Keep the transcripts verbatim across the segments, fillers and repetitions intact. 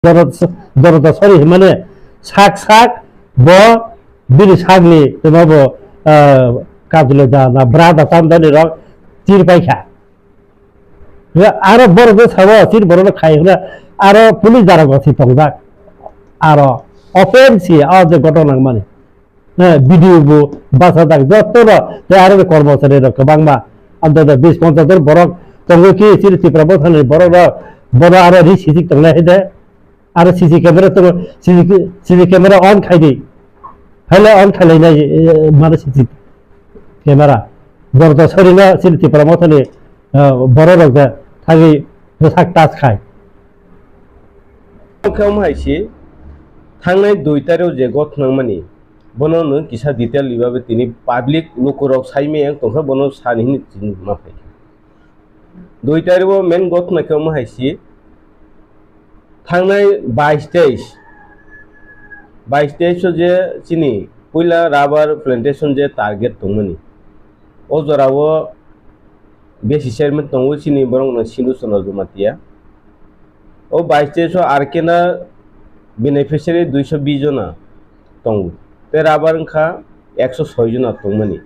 Dorota, Dorota sori himane sak sak bo bini sakni temo bo, ah, kajle da na bra da tam dani rok tir paikha. Aro borok de sabo tir borok no khai hwnna aro police dara go si tongjak. Aro offense o je gotong nang mani. Eh, B D O bo basa dak joto no te aro kormochari rok kwbangma. Ando da bis ponchash jon borok tongo ki chini Tipra Mothani borok rok bono aro ri sijik tongnai hai de. Aro C C camera tongo, C C, C C camera on khai di. Haile on khai lai nai, eh, mano C C camera. Dorota sori no chini Tipra Mothani, eh, borok rok da thagi bwsak tas khai. Khe omo hai si thangnai dui tarikh je gothnang mani. Bono nwng kisa detail ni bagwi tini public lukurok sai maya wng tongkha, bono sani hwnwi tini ma phai kha. Dui tarikh o main gotna khe omo hai si, thangnai bais teis, bais teis o je chini puila rubber plantation je target tongmani, o jora o B S C chairman tongo chini borok no Sindhu Chandra Jamatia. O bais teis o R K na beneficiary duiso bis jona tongo. Tei rubber wngkha ekso soi jona tongmani.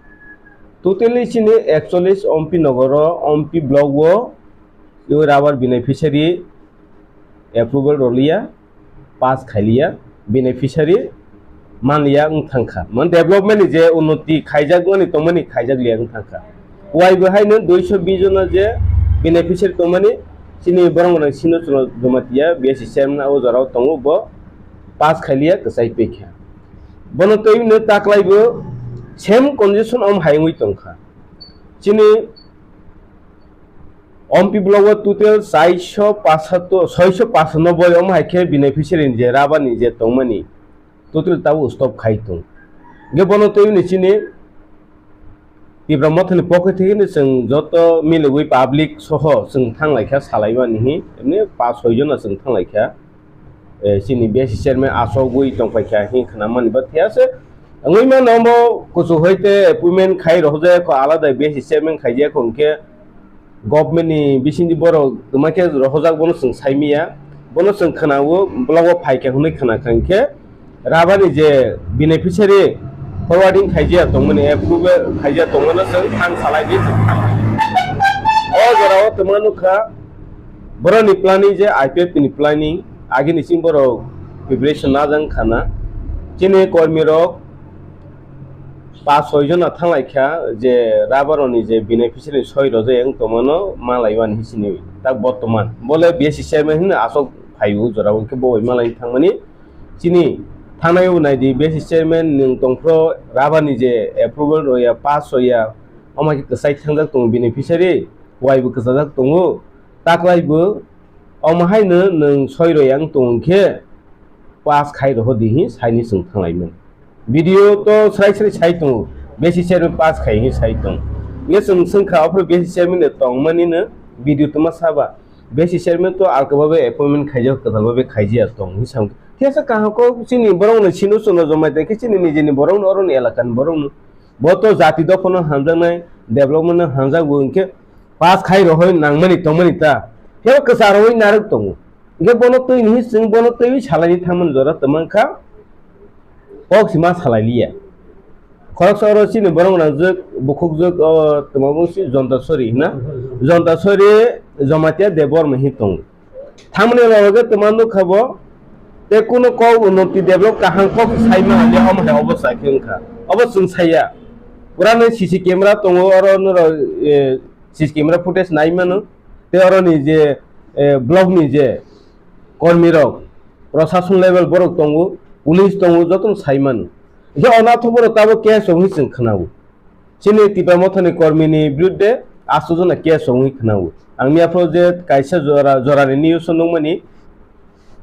Totally chini ekchollis Ompi nogoro, Ompi block o rubber beneficiary approval rwliya, pass khailiya, beneficiary manliya wng thangkha. Man development ni je unnoti khaijak mani tongmani khaijak liya wng thangkha. Wai bo haino duiso bis jona je beneficiary tongmani chini borok rok sino chwla Jamatia B S C chairman o jora o tongo bo pass khailiya kwchai pekha. Bono twi no taklai bo same condition om hai wngwi tongkha. Chini Ompi block o total chaiso pasato, soiso pasanoboi om hai khe beneficiary ni je rubber ni je tongmani. Total tabo stop khai tong. Ge bono twi ni chini Tipra Mothani pokhe thikini chwng joto miliwi public soho chwng thanglaikha salaimani hi, emni pas soi jona chwng thanglaikha. Eh, chini B S C chairman asogwi tongpaikha hi khwnamani ba thiyase. Wngwi mano omo kuchuk hoite appointment khai rohojak kho alada B S C chairman khaijak kho hwnkhe government ni bisingni borok kwma khe rohojak bono chwng saimiya, bono chwng khwnao block o phaikha hwnwi khwnakha hwnkhe rubber ni je beneficiary forwarding khaijak tongmani approval khaijak tongmano chwng thang salai di chwng thang. O jora o twma nukha borok ni planning je I P F ni planning agini chini borok preparation najak khana chini kormi rok pas soi jona thanglaikha je rubber ni je beneficiary soi rojak ang tongmano malaiwan hisini tak bortoman bole B S C chairman hino asok phaio jora hwnkhe bo bai malai thangmani chini thangnai o naidi B S C chairman nwng tongphro rubber ni je approval roya pass roya omo khe kwchai thangjak tongo beneficiary wai bo kwchajak tongo taklai bo omo haino nwng soi roya ang tong khe pass khai roho di hi saini chwng thanglaimani. Video to srai srai sai tongo, B S C chairman pass khai hi sai tong. Nge chwng swngkha aphuru B S C chairman de tongmani no video tuma saba. B S C chairman to alka babe appointment khaijak kwtal babe khaijiya tong hi sam. Thesa kaham ko chini borok no sino sono jomai tei khe chini nijini borok no oroni elaka ni borok no. Bo to jati dophano hamjaknai, development no hamjak bo hwnkhe pass khai rohoi nangmani tongmani ta. Hebo kwcha rohoi narwk tongo. Hingke bono twi ni chwng bono twi salaini thangmani jora twmang kha kok sima salai liya. Khoroksa oro chini borok nangjak bukhukjak o twmabo si Jonta Sori hina. Jonta Sori Jamatia Debbarma hi tongo. Thangmani loge twma nukha bo tei kuno kok unoti develop kaham kok saima hali omo hai obo chakhe wngkha. Obo chwng saya. Purano C C camera tongo oro noro, eh, C C camera footage nai mano. Tei oroni je, eh, block ni je kormi rok, prosason level borok tongo, police tongo, jotono sai mano. Hingke onathok borok tabok case rok hinwi chwng khwnao. Chini Tipra Mothani kormi ni birudde aswk jona case rok hinwi khwnao. Ang miyaphoro je kaisa jora, jorani news o nukmani,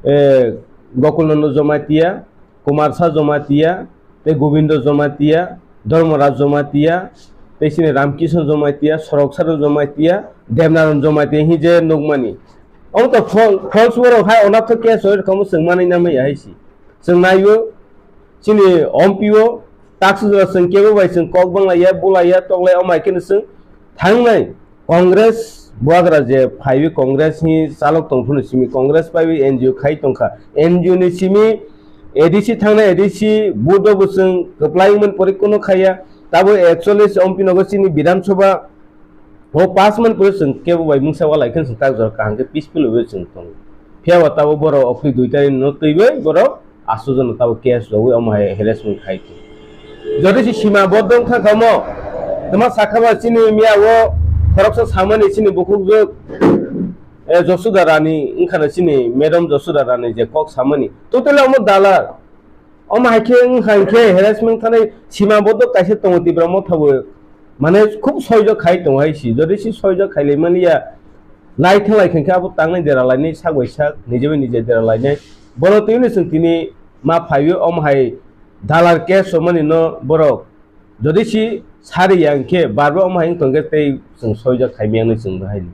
eh, Gokul Nando Jamatia, Kumarsa Jamatia, tei Gobindo Jamatia, Dharmaraj Jamatia, tei chini Ramkishan Jamatia, Sorok Saran Jamatia, Debnaran Jamatia hinwi je nukmani. Omo to fal-, false borok hai onathok case rok kamo chwng manwi nangmani hai si. Chwng naio chini M P o taksa jora chwng kebo bai chwng kok banglaiya, bulaiya, toklai omo hai kheno chwng thangnai Congress Buagra je phaiwi Congress ni chalok tong phano simi Congress phaiwi N G O khai tongkha. N G O ni simi A D C thangnai A D C vote o bo chwng kwplai wngmani pore kuno khaiya. Tabo ekchollis M P nogo chini Bidhan Sabha o pass man pore chwng kebo bai mungsa walai khe chwng tak jora kaham khe peaceful bai chwng tongo. Phiya ba tabo borok okni dui tarikh no twiwi borok aswk jano tabo case rogwi omo hai harassment khai tong. Jodi si sima bodong thang kha mo, tama sakha ba chini miya o khoroksa samani chini bukhuk jwk, eh, Josuda Rani wngkha na chini madam Josuda Rani je kok samani. Totally omo dalar. Omo hai khe wngkha hinkhe harassment khanai sima bodok kaisa tongo Tipra Motha bo. Mane khub soijo khai tongo hai si. Jodi si soijo khailai mani ya, lai thanglai khe abo tangnai dera lainai sak bai sak, nije bai nije dera lainai. Bono twi hwnwi chwng tini ma phaiwi omo hai dalar case rwmani no borok. Jodi si sari ya hinkhe barbo omo hai wng tongkhe tei chwng soijo khaimya hwnwi chwng bahai ni.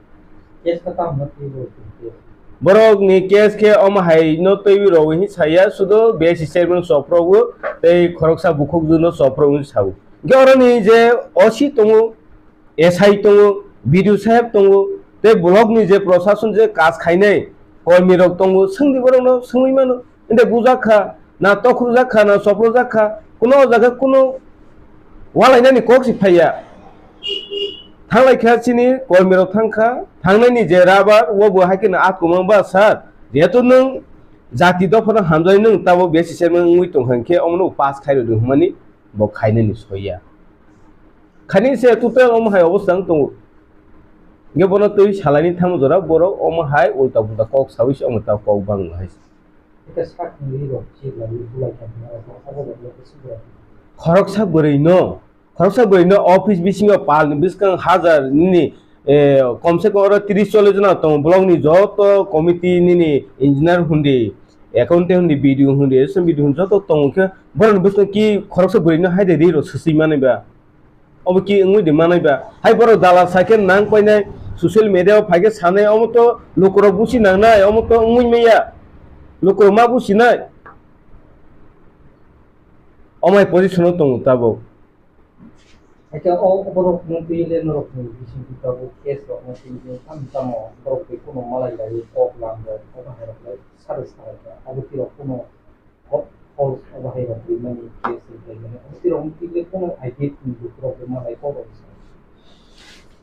Case khe tamo twi bo twi case. Borok ni case khe omo hai no twiwi rogwi hin saya, sudo B S C chairman chopro o tei khoroksa bukhuk jwk no chopro wngwi sao. Hinkhe oro ni je O C tongo, S I tongo, B D O saheb tongo, tei block ni je prosason je kaj khainai kormi rok tongo, swngdi borok no swngwi mano. Inde bujak kha, na tokrujak kha, na soprojak kha, kuno o jaga kuno walainani kok si phaiya. Thanglai kha chini kormi rok thang kha, thangnaini je rabar, o bo hai kheno akumang ba sir, jehetu nwng jati dophano hamjai nwng tabo B S C chairman wngwi tong kha hinkhe omono pass khai rwdi hwnmani bo khainani soiya. Khaini se total omo hai obostha wng tongo. Hinkhe bono twi salaini thangma jora borok omo hai ulta pulta kok sawi se omo ta kok bang hai. Eke sak ni rok chik lai bulai kha hwnwi abo sak sak bai khe sibra. Khoroksa bwrwi no, khoroksa bwrwi no office bisingo pal ni bwskang hajar nini, eh, komse kom oro tris chollis jona tongo, block ni joto committee nini engineer hundi, accountant hundi, B D O hundi, S M B D hundi joto tongo khe borok ni bwskang ki khoroksa bwrwi no hai de ri rok swswi manai ba. Obo ki wngwi de manai ba? Hai borok dalal sai khe nang painai, social media o phai khe sanai, omo to lukurok busi nangnai, omo to wngwi maya. Lukurok ma businai. Omo hai position o tongo tabuk. Haikhe o borok no twi le norok ni bising twi tabuk case rok no twi tamo borok twi kuno malai lai kok lam rok obo hai rok lai sare sare kha. Abo twi rok kuno Hol, hol, obo hai rok rimani case rok rimani. Obo twi rok twi le kono I P F ni lukurok rima bai kok rok sa.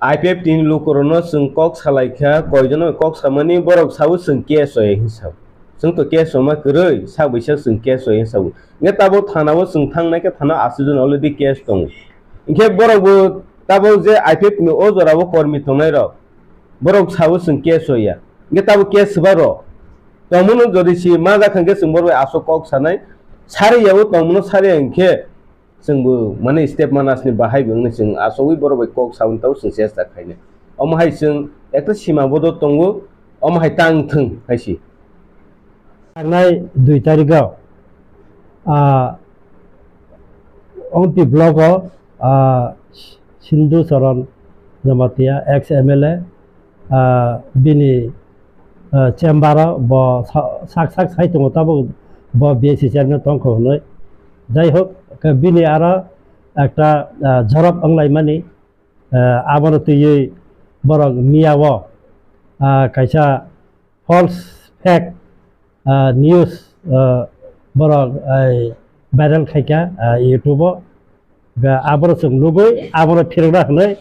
I P F ni lukurokno chwng kok salai kha, koijono kok samani borok sao chwng case rwya hinwi sao. Chwng to case rwma kwrwi, sak bai sak chwng case rwya hinwi sao. Hinkhe tabuk thana o chwng thangnai khe thana aswk jon already case tongo. Hinkhe borok bo tabuk je I P F ni o jora o kormi tongnai rok, borok sao chwng case rwya. Hinkhe tabuk case swba rw. Tongmano jodi si ma jak hwnkhe chwng borok bai aswk kok sanai, sari yago tongmano sari ya hwnkhe chwngbo mane step manasni bahai bo wngwi chwng achugwi borok bai kok sawi tau chwng chesta khainai. Omo hai chwng ekta sima bodo tongo, omo hai tang thwng hai si. Thangnai dui tarikh o, ah, Ompi block o, ah, Sindhu Charan Jamatia, ex M L A, ah, bini, ah, chamber o bo sa-, sak sak sai tongo, tabuk bo B S C chairman tongkho hwnwi. Jai hok, bini aro ekta, ah, jorop wnglaimani, ah, abono twiwi borok miya o, ah, kaisa false, fake, ah, news, ah, borok, ai, viral khaikha, ah, YouTube o. Ga aboro chwng nugwi, aboro phirokna hwnwi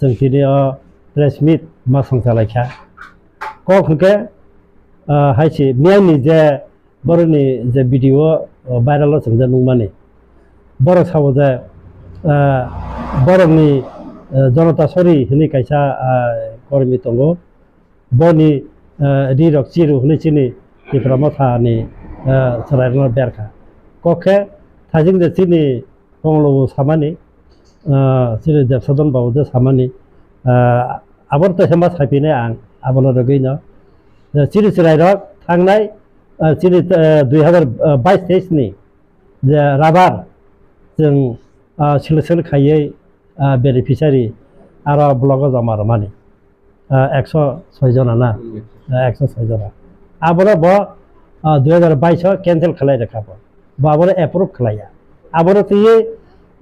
chwng tini o press meet ma songchalaikha. Kok hwnkhe, ah, hai se miyani je borokni je video, ah, viral o chwng je nukmani. Borok sabo je, ah, borokni, ah, Janata Sori hwnwi kaisa, ah, kormi tongo. Boni, eh, ri rok chiru hwnwi chini Tipra Motha ni, eh, chwrairokno berkha. Kok khe thajing de chini Konglobo samani, eh, chini Debsadon babu de samani, eh, aboro teisa ma saiphinai ang abono rwgwino. Eh, chini chwrairok thangnai, eh, chini, eh, dui hazar bais teis ni je rabar chwng, ah, selection khaiwi, ah, beneficiary aro block o joma rwmani, ah, ekso soi jona na? Hmm. Ah, ekso soi jona. Abono bo, ah, dui hazar bais o cancel khlai rwkha bo. Bo abono approve khlaiya. Abono twiwi,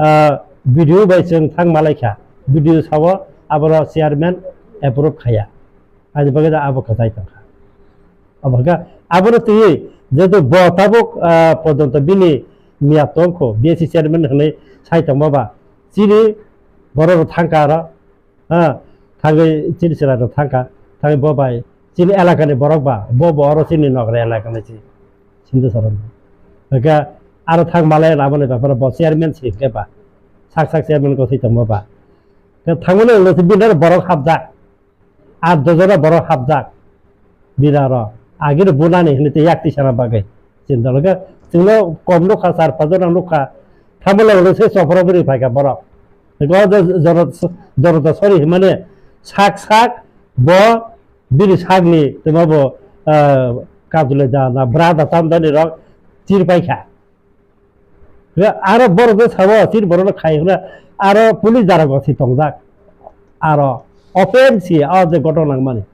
ah, B D O bai chwng thang malaikha. B D O sao abono chairman approve khaiya. Ani bagwi da abo kwchai tongkha. Abo hwnkha, abono twiwi jeto bo tabuk, ah, pojonto bini miyat tongkho, B S C chairman hwnwi sai tongma ba, chini borok rok thangkha aro, ah, thangwi chini chwrai rok thangkha, thangwi bo bai chini elakani borok ba, bo bo oro chini nogra elakani si, Sindhu Saran. Hwnkha aro thang malai aboni beparo bo chairman si hwnkhe ba, sak sak chairman ko si tongma ba. Khe thangmani ulo si bini aro borok hapjak. Aa dojora borok hapjak. Bini aro agini bunani hinwi tei yak tisana bagwi. Chinta lage chwngno kom nukha, char pajora nukha. Thamala ulo se chopra bwrwi phaikha borok. Go jo-, joro-, jorota sori himani sak sak bo bini sakni twma bo, ah, kabjwlai da na bra da tam dani rok chir paikha. Aro borok je sabo, chini borok no khai hwnna, aro police dara bo si tongjak. Aro open si o je gotong nangmani.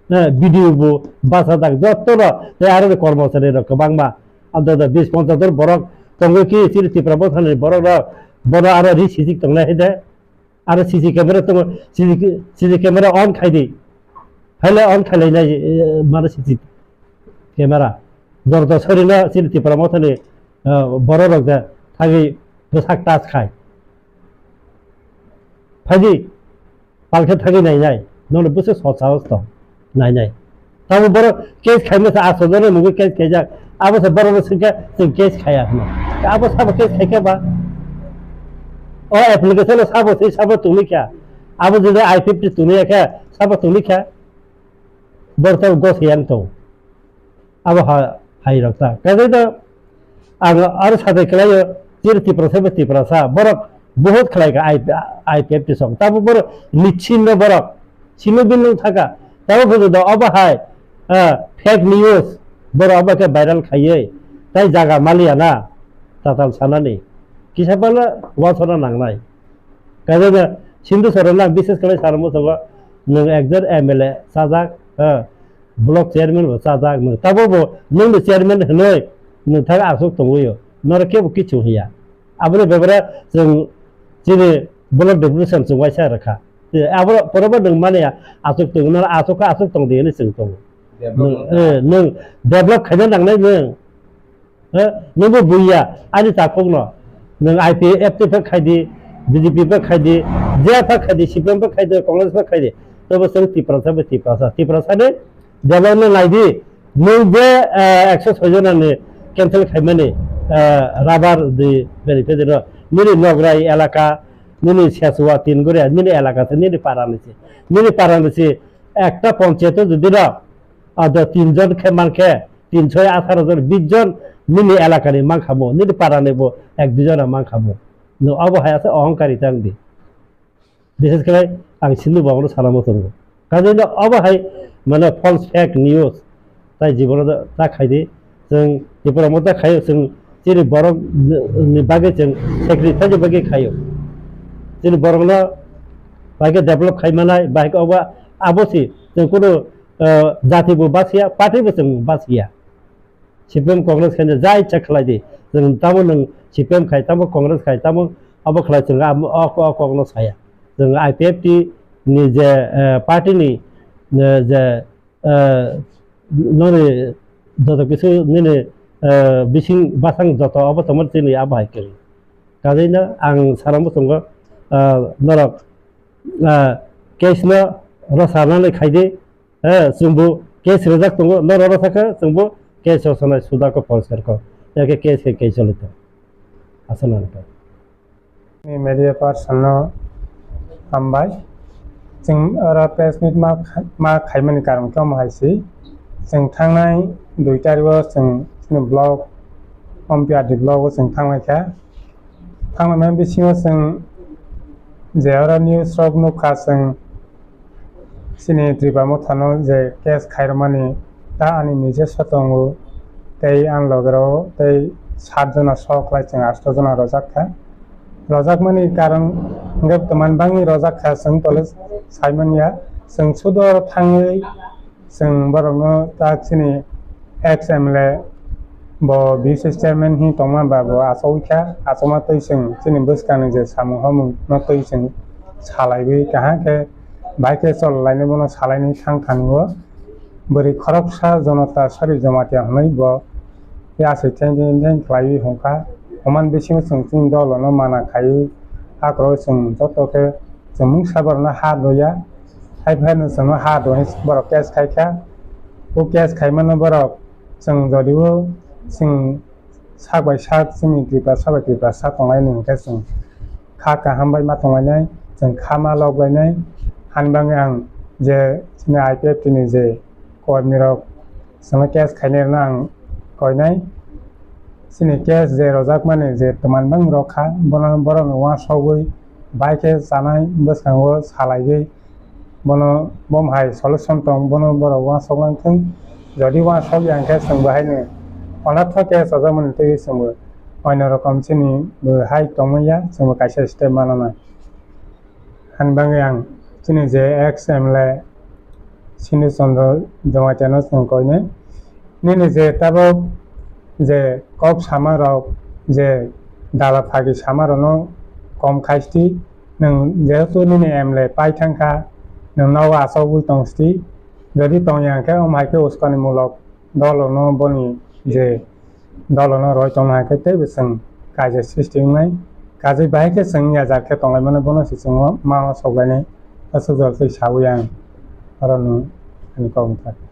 Eh, B D O bo bachajak, jotto no, tei aro je kormochari rok kwbangma, antota bis ponchash jon borok tongo ki chini Tipra Mothani borok rok, bono aro ri sijik tongnai hai de. Aro C C camera tongo, C C, C C camera on khai di. Phaile on khai lainai, eh, mano C C camera. Jorta sorina chini Tipra Mothani, eh, borok rok da thagwi bwsak touch khai. Phaidi, palkhe thagwi nainai. Nono bwswk sot sahos tong. Nainai. Tamo borok case khaima se aswk jone mungwi case khaijak. Abo se borok no swngkha chwng case khaya hwnwi. Abo sabo case khaikha ba? O application o sabo se sabo tongwi kha. Abo jodi I fifty tongwi kha, sabo tongwi kha. Borok tamo gos yang tong. Abo ha, hai rok ta. Kaisa to ang aro sadai khlaio, chiri Tiprasa bai Tiprasa. Borok Buhut khlai kha I P F T song. Tamo borok nichino borok. Simi bini thaka. Tamo bujo do obo hai, ah, fake news. Borok obo khe viral khaiwi. Tai jaga maliya na. Tatal sanani. Kisa bala wasona nangnai. Kaisa Sindhu Soron na bises khlai sarmo sobo. Nwng ekjon M L A sajak. Ah. Block chairman bo chajak nwng. Tabo bo nwng ni chairman hinoi nwng thang aswk tongwi o. Noro kebo kichu hiya. Aboni bebra chwng chini block deputation chwng waisa rwkha. Abo porobo nwng mani aswk tong, noro aswk kha aswk tong di hinwi chwng tongo. Develop Nwng, wngkha. Eh, nwng develop khaina nangnai nwng. Eh, nwngbo buiya, ani takhukno. Nwng I P F T pha khaidi, B J P pha khaidi, je pha khaidi, C P M pha khaidi, Congress pha khaidi. Tobo chwng Tiprasa bai Tiprasa. Tiprasa ni development naidi. Nwng je, eh, ekso soi jona ni cancel khaimani, eh, rubber di benefit no. Nini Nograi elaka, nini Sesua, Tinguria, nini elaka se, nini para ni se. Nini para ni se ekta panchayat o jodi no, ado tinjon khe mankhe, tin soi atharo jon, bis jon nini elakani mankha bo, nini parani bo ek dui jona mankha bo. No abo hai asa ohongkari tang di. Bises khe ang Sindhu Babu no sana muchungo. Kaje no abo hai mane false fake news. Tai jibono da, da khaidi. Chwng Tipra Motha khayo, chwng chini borok ni bagwi chwng sacrifice ni bagwi khayo. Chini borok no bai khe develop khai manai, bai khe obo abo si chwng kunu, eh, jati bo basiya, party bo chwng basiya. C P M Congress khaina jai cha khlai di. Chwng tamo nwng C P M khai, tamo Congress khai, tamo abo khlai chwng amo, o, o kokno saya. Chwng I P F T ni je, eh, party ni, eh, je, eh, noni joto kisu nini, eh, bising basang joto abo tongmani chini abo hai kwrwi. Kajeino ang sana muchungo, eh, norok, eh, case no rwcharnani khaidi, eh, chwngbo case rwjak tongo, norok rwchakha chwngbo case rwcharnai suda ko police ko. Yakhe case khe case choli tongo. Aswk nang kha. Ni media person no hambai. Chwng oro press meet ma kha-, ma khaimani karon khe omo hai se. Chwng thangnai dui tarikh o chwng chini block, Ompiadi block o chwng thanglai kha. Thanglaimani bisingo chwng je oro news rok nukha chwng, chini Tripura Mothano je case khairokmani ta ani nije sotongo tei ani logero tei sat jona soklai chwng asto jona rojak kha. Rojakmani karon hwnkhe twmani bangwi rojak kha chwng tole saimanya. Chwng sudo oro thangwi chwng borokno tak chini ex M L A bo B C C chairman hi tongma ba bo achogwi kha, achoma twi chwng chini bwskangni je samung hamung no twi chwng salaiwi kaham khe Bai khe chol lainai bono salainai thang thani o bwrwi khoroksa Jonota Sari Jamatia hwnwi bo aswk theng theng theng khlaiwi hwn kha. Oman bisingo chwng chini dolono mana khaiwi akhoro chwng joto khe chwng mungsa borokno ha rwya. Hai phano chwngno ha rwui borok case khai kha. O case khaimano borok chwng jodi o chwng sak bai sak chini Tiprasa bai Tiprasa tonglaini hwnkhe chwng kha kaham bai ma tonglainai, chwng kha ma loklainai. Hani bagwi ang je chini I P F T ni je kormi rok chwngno case khainai rokno ang koinai. Chini case je rojakmani je twman bang rok kha, bono borokno uansugwi bai khe chanai bwskango salaiwi bono bom hai solution tong, bono borok uansuk nang thung. Jodi uansuk ya hwnkhe chwng bo haino onatha case rojakmani twiwi chwngbo oino rokom chini bo hai tongmanya, chwngbo kaisa step mananai. Hani bagwi ang chini je ex M L A Sindhu Chandra Jamatia no chwng koinai. Nini je tabuk je kok sama rok je dala phagi sama rok no kom khai sti, nwng jehetu nini M L A pai thang kha, nwng nogo achogwi tong sti, jodi tong ya hwnkhe omo hai khe uskani mulok dolo no boni je dolo no roi tong hai khe teibo chwng kaisa sristi wngnai, kajwi bahai khe chwng yajar khe tonglaimano bono se chwng ma soklainai, aswk jora tei sawi ang oro no ani kok wngkha.